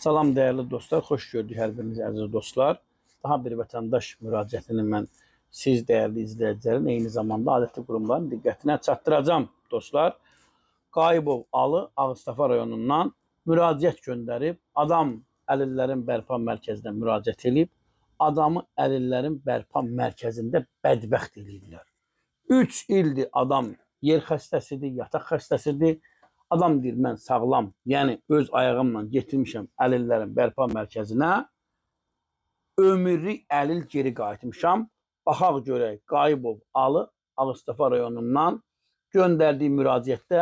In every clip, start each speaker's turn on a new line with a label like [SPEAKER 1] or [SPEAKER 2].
[SPEAKER 1] Salam dəyərli dostlar, xoş gördük hər biriniz əziz dostlar. Daha bir vətəndaş müraciətini mən siz dəyərli izləyicilərin eyni zamanda adətli qurumların diqqətinə çatdıracağam dostlar. Qayıbov Alı Ağstafa rayonundan müraciət göndərib, adam əlillərin bərpa mərkəzinə müraciət edib, adamı əlillərin bərpa mərkəzində bədbəxt eləyiblər. 3 ildir adam yer xəstəsidir, yataq xəstəsidir. Adam deyir mən sağlam, yəni öz ayağımla getirmişəm əlillərin bərpa mərkəzinə. Ömürlük əlil geri qayıtmışam. Baxaq görək Qayıbov Alı Ağstafa rayonundan göndərdiyi müraciətdə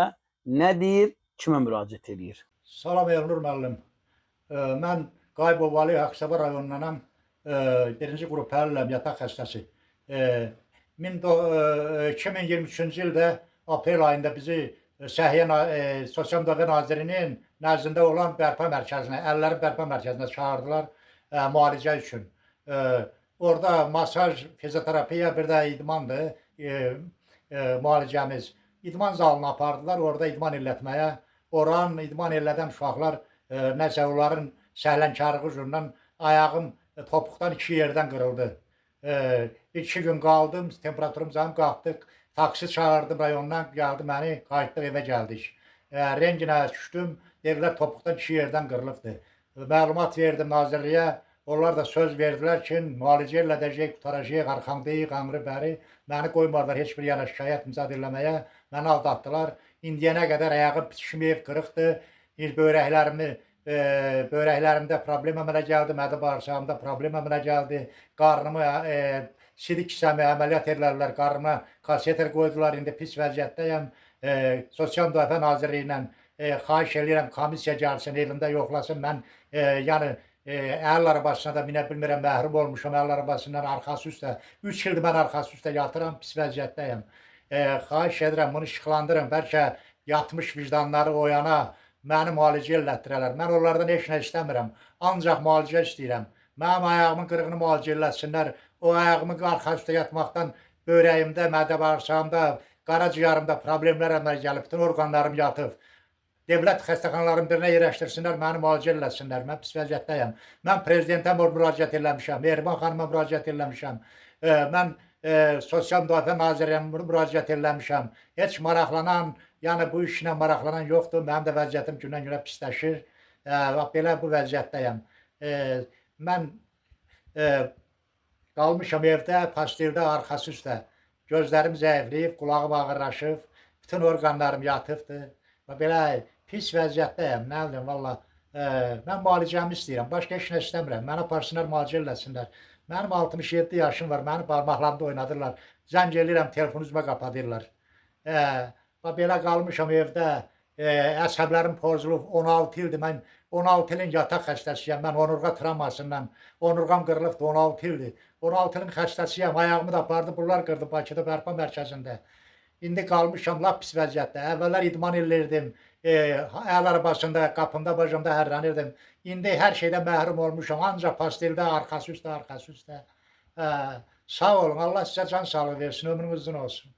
[SPEAKER 1] nə deyir, kimə müraciət eləyir?
[SPEAKER 2] Salam Elnur müəllim. Mən Qayıbov Ali Ağstafa rayonundanam. Birinci qrup əliləm, yataq xəstəsi. 2023-cü ildə aprel ayında bizi Səhiyyə Sosial Müdafiə Nazirinin nəzdində olan bərpa mərkəzinə, əllərin bərpa mərkəzinə çağırdılar müalicə üçün. Orada masaj, fizioterapiya, bir də idmandır müalicəmiz. İdman zalına apardılar, orada idman elətməyə. Oranın idman elədən uşaqlar nəsə onların səhlənkarlığı ucundan ayağım topuqdan iki yerdən qırıldı. Bir iki gün qaldım, temperaturum zam qalxdı. Taksi çağırdım rayondan, gəldi məni, qayıtdıq evə gəldik. Renginə düşdüm, dedilər topuqdan iki yerdən qırılıbdır. Məlumat verdim nazirliyə. Onlar da söz verdilər ki, müalicə elədəcək, qurtaracaq, arxamdayıq, anrı bəri. Məni qoymadılar heç bir yana şikayət imza eləməyə. Məni aldatdılar. İndiyənə qədər ayağım bitişməyib, qırıqdır. Bir böyrəklərimi böyrəklərimdə problem əmələ gəldi, mədə bağırsağımda problem əmələ gəldi. Qarnımı sidik kisəmi əməliyyat elədilər, qarnıma kaseter qoydular. İndi pis vəziyyətdəyəm. Sosial Müdafiə Nazirliyi ilə xahiş eləyirəm, komissiya gəlsin, evimdə yoxlasın. Mən yəni əl arabasına da minə bilmirəm, məhrum olmuşam əl arabasından arxası üstə. 3 ildir mən arxası üstə yatıram, pis vəziyyətdəyəm. Xahiş edirəm, bunu işıqlandırın. Bəlkə yatmış vicdanları oyana, məni müalicə elətdirələr. Mən onlardan heç nə istəmirəm. Ancaq müalicə istəyirəm. Mənim ayağımın qırığını müalicə elətsinlər. O ayağımın arxası üstə yatmaqdan böyrəyimdə, mədə bağırsağımda, qaraciyərimdə problemlər əmələ gəlib. Bütün orqanlarım yatıb. Dövlət xəstəxanalarının birinə yerləşdirsinlər, məni müalicə eləsinlər. Mən pis vəziyyətdəyəm. Mən prezidentə müraciət eləmişəm, Mehriban xanıma müraciət eləmişəm. Mən Sosial Müdafiə Nazirinə müraciət eləmişəm. Heç maraqlanan, yəni bu işlə maraqlanan yoxdur. Mənim də vəziyyətim gündən-günə pisləşir. Bax belə bu vəziyyətdəyəm. Mən qalmışam evdə, pastildə, arxası üstə. Gözlərim zəifləyib, qulağım ağırlaşıb, bütün orqanlarım yatıbdır. Və belə pis vəziyyətdəyəm, nə bilim, valla. Mən müalicəmi istəyirəm, başqa heç nə istəmirəm. Məni aparsınlar, müalicə eləsinlər. Mənim 67 yaşım var, məni barmaqlarımda oynadırlar. Zəng eləyirəm, telefonu üzümə qapadırlar. Bax belə qalmışam evdə. Əsəblərim pozulub, 16 ildir mən 16 ilin yataq xəstəsiyəm. Mən onurğa travmasından, onurğam qırılıbdı 16 ildir. 16 ilin xəstəsiyəm. Ayağımı da apardı, bunlar qırdı Bakıda bərpa mərkəzində. İndi qalmışam lap pis vəziyyətdə. Əvvəllər idman eləyirdim. Əl arabasında, qapımda, bacamda hərlənirdim. İndi hər şeydə məhrum olmuşam. Ancaq pastildə, arxası üstə, arxası üstə. Sağ olun. Allah sizə can sağlığı versin. Ömrünüz uzun olsun.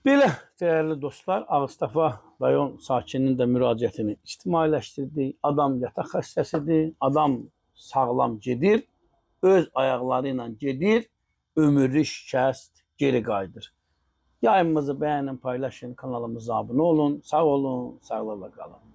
[SPEAKER 1] Belə dəyərli dostlar, Ağstafa rayon sakininin də müraciətini ictimailəşdirdik. Adam yataq xəstəsidir, adam sağlam gedir, öz ayaqları ilə gedir, ömürlük şikəst geri qayıdır. Yayımımızı bəyənin, paylaşın, kanalımıza abunə olun. Sağ olun, sağlıqla qalın.